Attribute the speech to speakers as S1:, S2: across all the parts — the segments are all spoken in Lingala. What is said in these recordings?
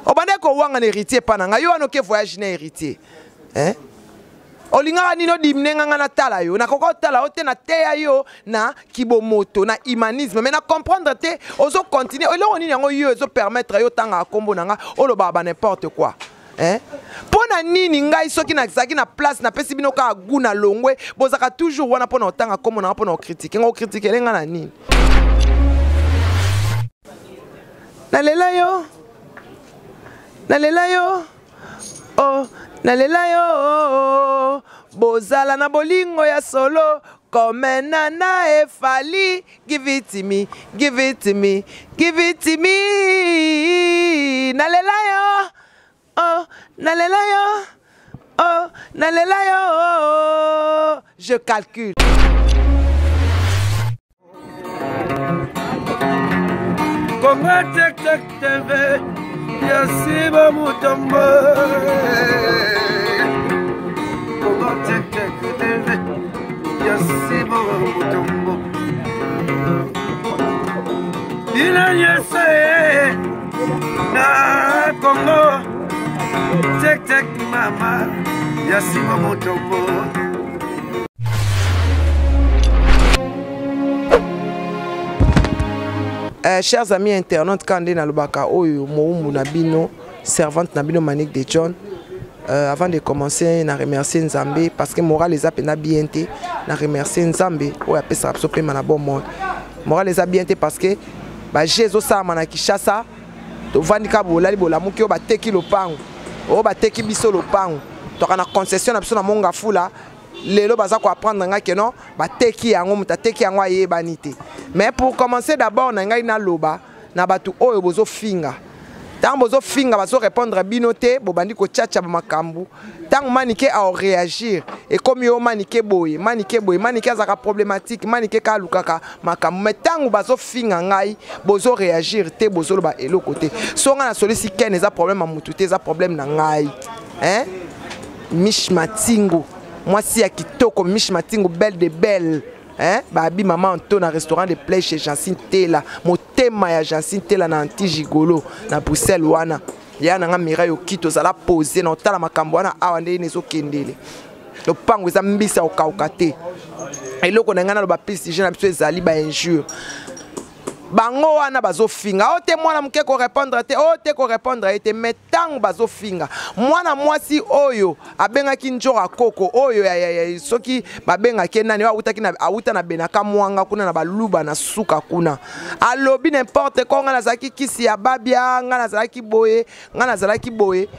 S1: Obandaki kowanga na héritier epa na ngai, yo wana oke voyage na héritier. Hein? Olingaka nini odimine nga nga natala yo? Nakoka otala yo te, nateya yo na kibomoto, na humanisme, mais na comprendre te, ozo continuer. Eloko nini yango yo ezo permettre yo otangaka kombo na nga, olobaka ba n'importe quoi. Hein? Mpo na nini ngai soki nazalaki na place napesi bino kaka goût na longwe, bozalaka toujours wana mpo na otanga kombo na nga, mpo na okritike nga, okritikele nga na nini? Nalela yo, nalela yo, oh, nalela yo, bozala na bolingo ya solo comme Nana et Fally. Give it to me, give it to me, give it to me. Nalela yo, oh, nalela yo, oh, nalela yo. Je calcule.
S2: Congo Tech Tech TV, Yasiba Mutombo. Congo Tech Tech TV, Yasiba Mutombo. Bino nyonso ye na Congo Tech Tech mama Yasiba Mutombo.
S1: Chers amis internautes, quand na lobaka oyo mowumbu na bino, servante na bino Manick de John. Avant de commencer, na remercier Nzambe parce que moral eza pena bien te. Na remercier Nzambe oyo apesaka biso pema na bon monde. Moral eza bien te parce que ba Jésus salama na Kinshasa, tovandi ka bolali bolamuki oyo bateki lopango, oyo bateki biso lopango. Toka na concession na biso na Mongafula. Lelo baza ko apprendre nga que non, bateki yango, moto ateki yango ayebani te. Mais pour commencer d'abord na ngai naloba na bato oyo bozo finga. Tango bozo finga bazo répondre bino te, bobandi ko tchatcha ba makambu. Tango Manike a réagir et comme yo Manike boye, Manike boye, Manike azaka problématique, Manike ka lukaka makambu. Mais tango bazo finga ngai, bozo réagir te, bozo loba eloko te. Songa na solisi ken eza problème ya mutu te, eza problème na ngai. Hein? Mich Matingo, mwasi ya kitoko, Mich Matingo, belle de belle. Hein? Babi maman Anto na restaurant de play chez Jancine Tela, motema ya Jancine Tela na anti gigolo na Bruxelles wana. Ya na nga Mireille Okito zala posé na otala makambo wana awa nde nezo kendele. Lopango eza mbisa okauka te. Eloko na nga na loba piste jeune na biso ezali ba injure. Bango wana bazofinga, o te mwana moke ko répondre te, o te ko répondre ye te, mais tango bazofinga mwana mwasi oyo abengaki Njora Koko oyo ya, ya, ya, soki babengaki ye nani, oyo awutaki na, awuta na Benaka Mwanga kuna na Baluba na suka kuna, alobi n'importe quoi, nga nazalaki kisi ya babia, nga nazalaki boye, nga nazalaki boye.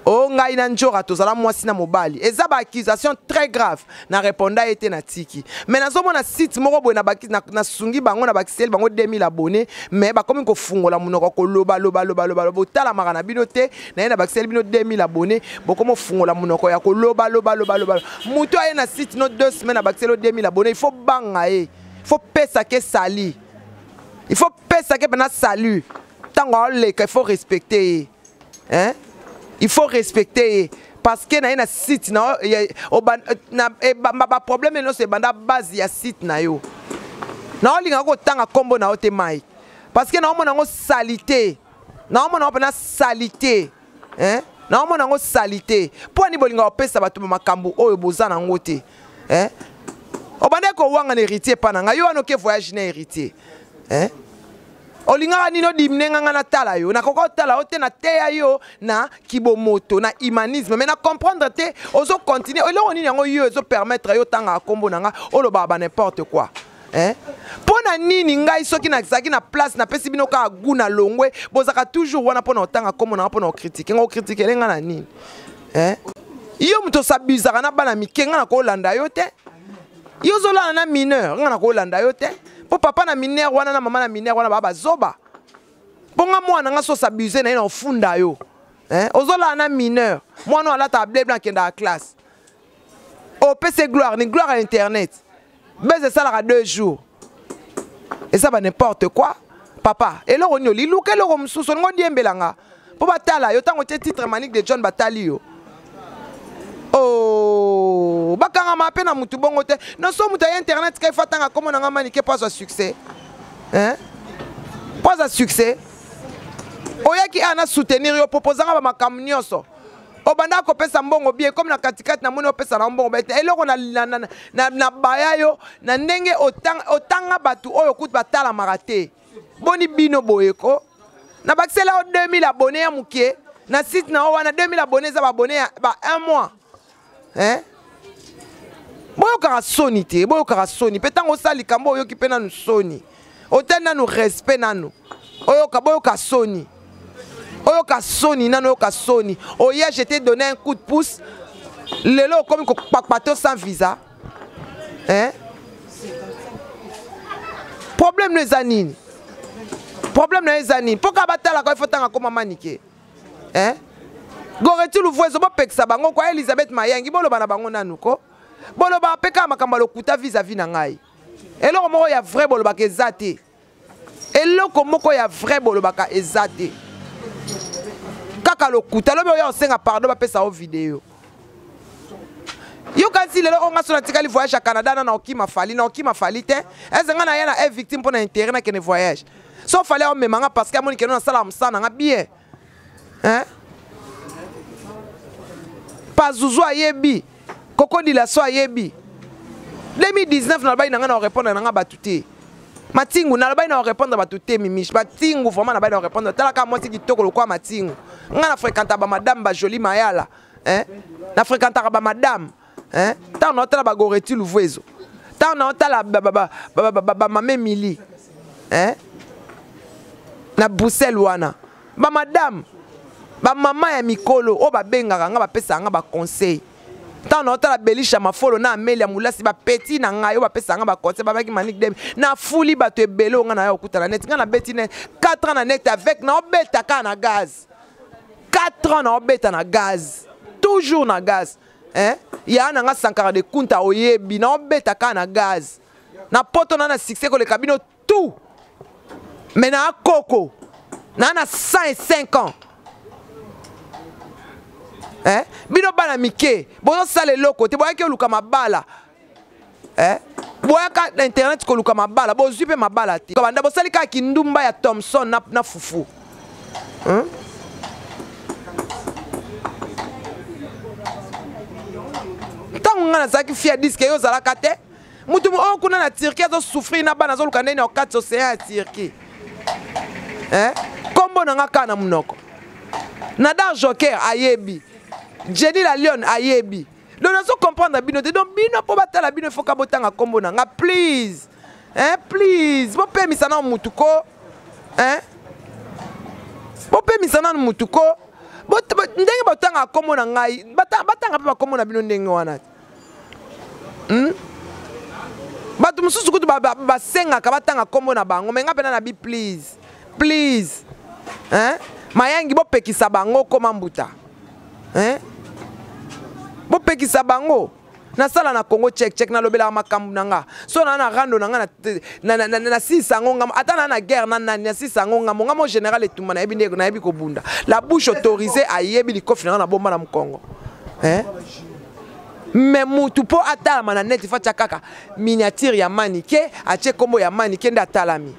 S1: O ngai na Njora tozala mwasi na mobali. Eza ba accusation très grave. Na réponda ye te na tiki. Mais nazomona site moko boye na baki, na, na sungi bango, na bakiseli bango 2000 abonnés, mais bakomi kofungola monoko koloba, loba, loba, loba, loba, botalamaka na bino te, na ye na bakiseli bino 2000 abonnés, bokomi kofungola monoko ya koloba, loba, loba, loba. Moto aye na site no 2 semaines na bakiseli 2000 abonnés, il faut banga ye. Il faut pesa ke sali. Il faut pesa ke pena salut. Tango aleka, il faut respecter ye. Hein? Il faut respecter ye. Parce que na ye na site na yo, ya, oba, na, e, ba, ba, ba problème nyonso ebanda base ya site na yo. Na olinga kotanga kombo na yo te Mike. Parce que na omona ngo salité. Na omona ngo pena salité. Hein? Na omona ngo salité. Po ni bolinga opesa bato ba makambo oyo boza na ngo te. Hein? Obande ko wanga na héritier pa na nga. Yo wana oke voyage na héritier. Hein? Olingaka nini odimine nga nga natala yo? Nakoka otala yo te, nateya yo na kibomoto, na humanisme, mais na comprendre te, ozo continuer. Eloko nini yango yo ezo permettre yo otangaka kombo na nga, olobaka ba n'importe quoi. Hein? Mpo na nini ngai soki nazalaki na place napesi bino kaka goût na longwe, bozalaka toujours wana mpo na otanga kombo na nga, mpo na okritike nga, okritikele nga na nini? Hein? Yo moto osabusaka na bana mike, nga nakolanda yo te. Yo ozolala na mineur, nga nakolanda yo te. Po papa na mineur wana na mama na mineur wana ba bazoba. Po nga mwana nga so s'abuser na ye na ofunda yo. Hein? Ozolala na mineur, mwana alata bleu blanc akenda classe. Opese gloire, ni gloire à internet. Beze esalaka 2 jours. Et ça va n'importe quoi. Papa, eloko nini oliluka eloko mosusu olingo diembela nga. Po batala yo tango tie titre Manick de John batali yo. Oh, bakangama pe na mutu bongo te. Non so mutu ya internet kai fatanga komo na nga Manick po azwa succès. Hein? Po azwa succès. Oyaki awa na soutenir yo, proposanga ba makambo nyonso. Obanda kopesa mbongo bien comme na katikati na moni opesa na mbongo bete eloko na na, na, na, na baya yo na ndenge otanga, otanga bato oyo kutu batalamaka te. Boni bino boye ko na bakisela yo 2000 abonné ya moke na site na yo wana 2000 abonné eza ba abonné ya ba un mois hein? Boyokaka soni te, boyokaka soni mpe ntango osala likambo oyoki mpe nanu soni, otali nanu respect nanu oyoka, boyoka soni, oyoka soni nanu, oyoka soni. Oya, je t'ai donné un coup de pouce, lelo okomi kokpakpato sans visa hein? Problème no eza nini? Problème na yo eza nini? Mpo kaka batalaka yo, fo tanga koma manike hein? Goreti Luvuezo, bopekisa bango kwa Elizabeth Mayangi, boloba na bango nanu ko boloba mpe kaka makambo ya lokuta vis-à-vis na ngai. Eloko moko ya vrai bolobaka eza te, eloko moko ya vrai bolobaka eza te, kaka lokuta. Lobi oya osenga pardon, bapesa yo video. Yoka nti lelo oyo nga so natikali voyage ya Canada na naokima Fali, naokima Fali te. Eze nga na ya na e victime mpo na intérêt nakende voyage so Fali aomema nga parce que amoni keno nasala mosala na nga bien hein? Pazuzu ayebi, Kokodila so ayebi 2019 nalobaki na ngai na korépondre na ngai bato te. Matingu nalobaki na korépondre bato te. Mimiche Matingu, vraiment nalobaki na korépondre. Talaka mwasi kitoko lokola Matingu, ngai na fréquenta bamadame bajoli mayala hein? Na fréquentaka bamadame hein? Ntango naotala bagoreti Luvuezo, ntango naotala bamame Emili hein? Na Bruxelles wana bamadame, bamama ya mikolo oyo babengaka nga, bapesaka nga baconseil. Ntango naotala Belisha Mafolo na Amelia Mulasi, bapeti na ngai oyo bapesaka nga baconseil, babaki Manik Demi nafuli bato ebele oyo ngai naya kokutana net. Ngai nabeti net 4 ans na net avec naobeta kaka na gaz. 4 ans naobeta na gaz, toujours na gaz hein? Ya na nga Sankara de Kunta oyebi naobeta kaka na gaz na poto na na succès koleka bino tout, mais na koko na na 105 ans hein? Bino bana mike bozosala eloko te, boyaki oluka mabala eh? Boyaka na internet koluka mabala, bozwi mpe mabala te. Banda bosali kaka kindumba ya Thomson na, na fufu hein? Ntango ngai nazalaki fia diske, yo ozalaka te. Motu oyo kuna na Turquie azosouffrir na bana, azoluka ndeni ya okati océan ya Turquie eh? Kombo na nga kaka na monoko. Nadar Joker ayebi, Jenny la Lionne ayebi. Donc nazo comprendre bino te. Donc bino mpo batala bino efoka botanga kombo na nga, please hein, please bopemisa nano mutu ko hein? Bopemisa nano mutu ko ndenge botangaka kombo na ngai, batanga mpe bakombo na bino ndenge wana? Bato mosusu kutu basengaka batanga kombo na bango, me nga mpena na bi please, please hein? Mayangi, bopekisa bango koma mbuta hein? Bopekisa bango. Nasala na Congo check check, nalobelaka makambo na nga. So naa na rando na nga nasilisa yango ngambo, ata naa na guerre na nani, nasilisa yango ngambo. Nga mo général etumba, nayebi nde nayebi kobunda. La bouche autorisée ayebi likofi na nga na bomba na mokongo hein? Mais mutu mpo atalama na net, fa tia kaka miniature ya Manike, atie kombo ya Manike nde atalami.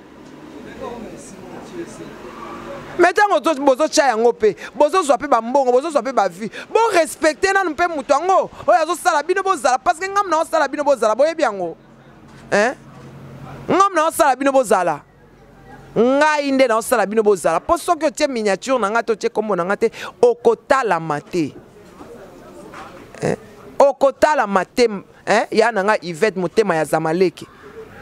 S1: Me ntango bozotya yango mpe bozozwa mpe bambongo, bozozwa mpe bavue, borespecte nanu mpe moto yango oyo azosala bino bozala, parce que ngamu na osala bino bozala, boyebi yango hein? Ngamu na osala bino bozala, ngai nde naosala bino bozala, mpo soki otie miniature na ngai te, otie kombo na ngai te, okotalama te hein? Okotalama te hein? Ya na ngai Ivete motema ya Zamaleke,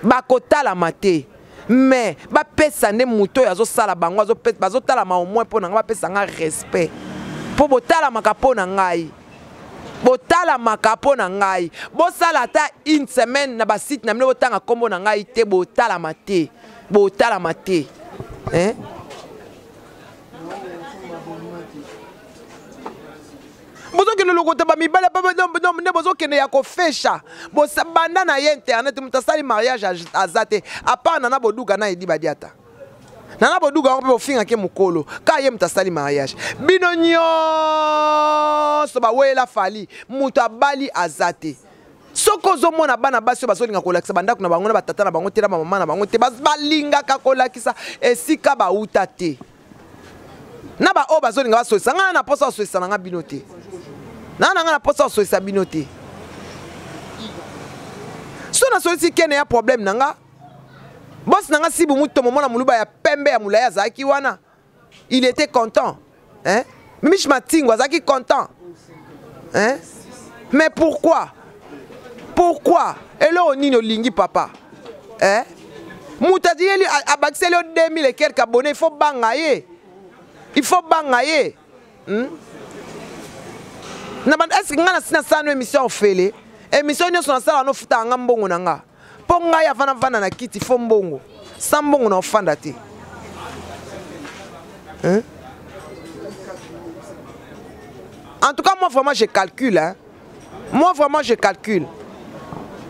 S1: bakotalama te. Mais bapesa nde moto oyo azosala bango bazotalama au moins mpo na ngai, bapesa ngai respect mpo botalamaka mpo na ngai, botalamaka mpo na ngai. Bosala ata une semaine na basite na bino botanga nkombo na ngai te, botalama te, botalama te hein? Bozokende lokota bamibale nde bozokende ya kofesha. Banda na ye internet, moto asali mariage aza te apart Nana Boduga na Edi Badiata. Nana Boduga yango mpe bofingaki mokolo ka ye moto asali mariage. Bino nyonso baweyela Fali, moto abali aza te. Soki ozomona bana basi oyo bazolinga kolakisa bandako na bango na batata na bango te, na bamama na bango te, balingaka kolakisa esika bauta te. Na ba oyo bazolinga basolisa ngai na mposa basolisa na ngai bino te. Na na ngai na mposa basolisa bino te. So nasolisi kene ya problème na nga. Boss na nga Sibu Mutomo mwana muluba ya pembe ya mulayi azalaki wana. Il était content. Hein? Mich Matingo azalaki content. Hein? Mais pourquoi? Pourquoi? Eloko nini olingi papa? Hein? Moto atiyeli abakiseli yo 2000 et quelques abonnés, il faut banga ye. Il faut banga ye. Hmm? Na banda est-ce que nga na sina sano émission ofele? Émission nyonso nasala no futa nga mbongo na nga. Mpo ngai avant navanda na kiti fo mbongo. Sans mbongo na ofanda te. Hein? En tout cas, moi vraiment je calcule. Hein? Moi vraiment je calcule.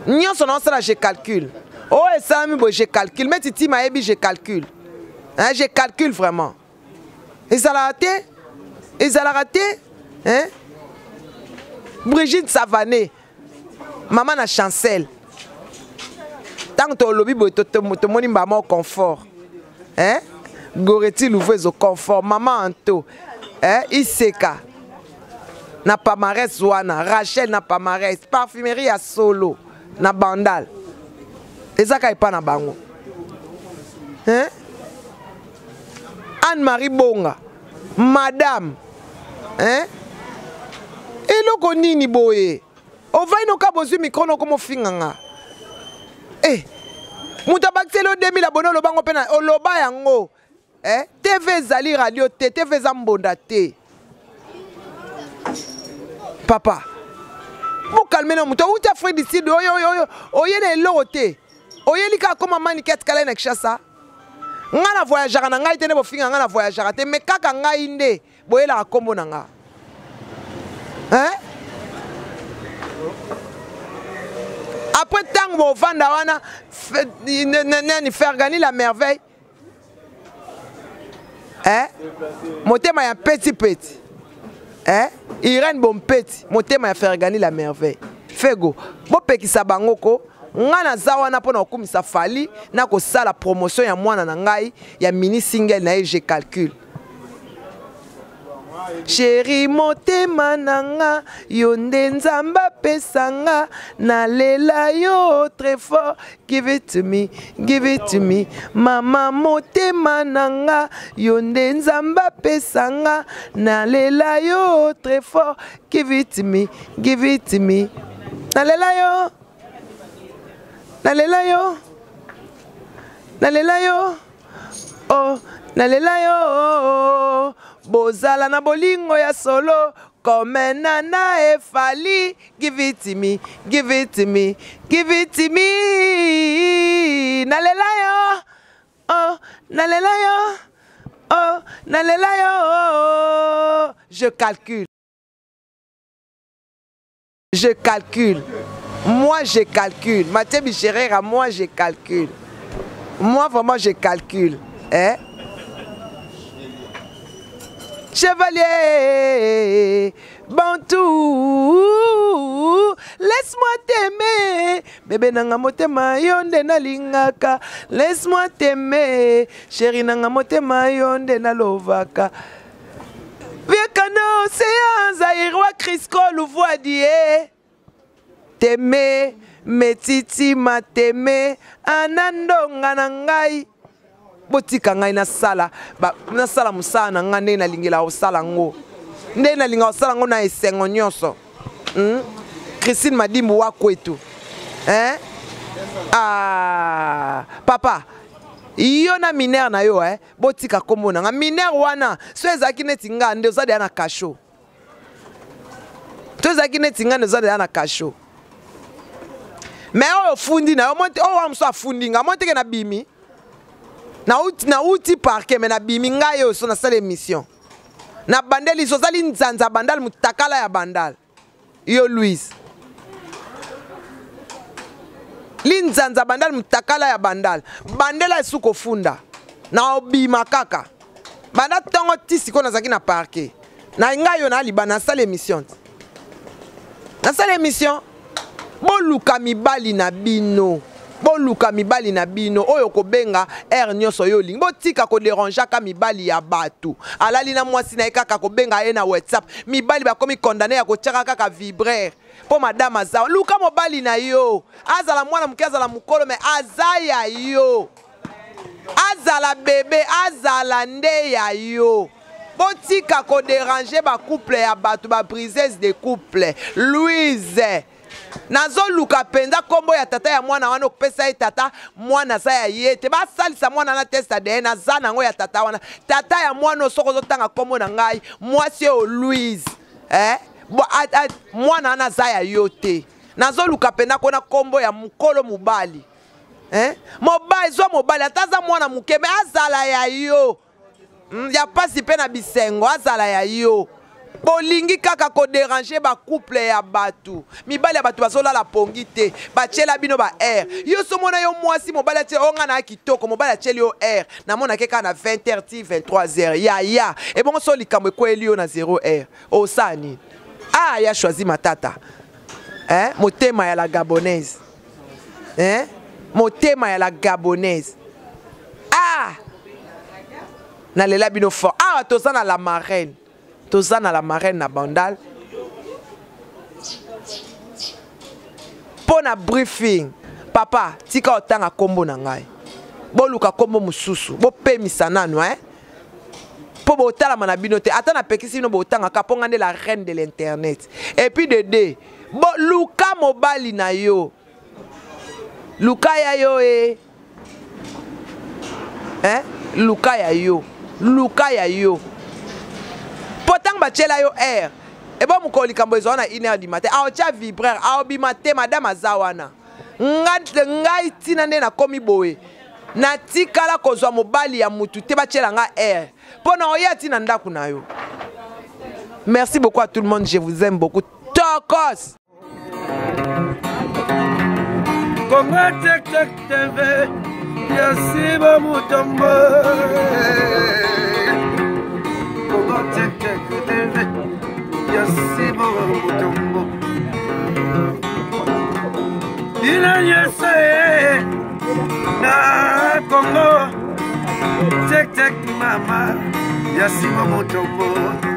S1: Nyonso na osala je calcule. Oh esalami boye je calcule. Mais titi mayebi je calcule. Hein, je calcule vraiment. Ezalaka te. Ezalaka te. Hein? Brigitte Savané, maman na Chancel. Tant tolobi boye tomoni mbama confort. Hein? Goretti Louvezo confort, maman Anto. Hein? Iseka. Na Pamares wana, Rachel na Pamares, parfumerie ya solo na Bandal. Ezaka epa na bango. Hein? Anne-Marie Bonga, madame. Hein? Eloko nini boye? Ovai noka bozwi micro noko mofinga nga. Eh, moto abakiseli yo 2000 abonné oloba yango mpe na oloba yango. Eh, TV ezali radio te, TV eza mbonda te. Papa, bokalme na moto awuti Afrique du Sud oyo oyo oyo oye na eloko te. Oyeli kaka koma manike atikala na Kinshasa. Nga na voyageaka na ngai te nde bofinga nga na voyageaka te mais kaka ngai nde boyelaka kombo na nga. Hein? Après ntango bovanda wana nani Fergani la merveille eh? Motema ya peti peti eh? Irène Bompeti motema ya Fergani la merveille Fego bopekisa bango ko nga naza wana mpo na kokumisa Fally na kosala promotion ya mwana na ngai ya mini single na ye je calcule. Chéri motema na nga yo nde Nzambe apesa nga nalela yo très fort give it to me give it to me mama motema na nga yo nde Nzambe apesa nga nalela yo très fort give it to me give it to me nalela yo nalela yo nalela yo oh nalela yo bozala na bolingo ya solo comme nana et Fally give it to me give it to me give it to me nalela yo oh nalela yo oh nalela yo je calcule. Je calcule. Moi, je calcule. Mathieu Bicherera, moi, je calcule. Moi, vraiment, je calcule. Hein? Chevalier, Bantou, laisse-moi t'aimer. Bébé nanga motema yo nde nalingaka. Laisse-moi t'aimer. Chérie nanga motema yo nde nalovaka. Viekano océan Zaïrois Crisco Louvoidie Teme metiti mateme anandonga na ngai botika ngai nasala nasala mosala na ngai ndenge nalingela kosala yango ndenge nalinga kosala yango na esengo nyonso hmm? Christine Madimbu wa kwetu hein? Ah, papa yo na minere na yo eh? Botika kombo na nga mineur wana so ezalaki neti nga nde oza deya na cachot to ezalaki neti nga nde oza deya na cachot mais oyo ofundi na yo oyo wana mosusu afundi nga moi teke nabimi nauti parquet mais nabimi ngai oyo so nasala émission nabandeli so ozali nzanza bandal mutakala ya bandal yo Louise linzanza bandal mutakala ya bandal bandela esu kofunda na obima kaka banda ntongo ti sikoyo nazalaki na parquet na ngai yo na liba nasala émission nasala émission boluka mibali na bino. Boluka mibali na bino oyo kobenga heure nyonso yo olingi. Botika koderangeaka mibali ya bato. Alali na mwasi na ye kaka kobenga ye na WhatsApp. Mibali bakomi condamné ya kotiaka kaka vibrer mpo madame aza. Luka mobali na yo, azala mwana moke, azala mokolo, me aza ya yo, azala bebe, azala nde ya yo. Botika koderange bacouple ya bato, babriseuse de couple. Louise, nazoluka mpenza nkombo ya tata ya mwana wana, okopesa ye tata mwana aza ya ye te. Basalisa mwana na test ADN, aza nango ya tata wana. Tata ya mwana oyo, soki ozotanga nkombo na ngai, mwasi oyo Louise, eh? Mwana wana aza ya yo te. Nazoluka mpenza kona nkombo ya mokolo mobali, eh? Mobali, zwa mobali ata aza mwana moke, me azala ya yo, ya pasi mpe na bisengo, azala ya yo. Bolingi kaka koderange bacouple ya bato. Mibali ya bato bazolala pongi te, batiela bino ba air. Yo so mona yo mwasi, mobali atie o nga na kitoko, mobali atieli yo air, namonake kaka na 20 h ti 23 h ya ya ebongo. So likambo ekweyeli yo na 0 heure, osala nini? Ah, ya choisi matata, eh? Motema ya la gabonaise, eh? Motema ya la gabonaise. Ah, nalela bino fort. Awa toza na la marraine, toza na la marraine na Bandal mpo na briefing. Papa, tika otanga nkombo na ngai, boluka nkombo mosusu, bopemisa nanu, eh? Mpo botalama na bino te. Ata napekisi bino, botangaka mpo ngai nde la reine de l'internet. Et puis de deux, bo luka mobali na yo, luka ya yo e, eh? Luka ya yo, luka ya yo, mpo ntango batiela yo air, ebo mokolo likambo ezwa na 1 heure du matin, aotya vibreur, aobima te. Madame aza wana. Ngai ntina nde nakomi boye, natikala kozwa mobali ya mutu te batiela nga air mpo na oya ntina ndako na yo. Merci beaucoup à tout le monde, je vous aime beaucoup. Tokos.
S2: Congo Tek Tek TV, Yasiba Mutombo. Congo Tek Tek TV, Yasiba Mutombo. Bino nyonso ye na Congo Tek Tek, mama Yasiba Mutombo.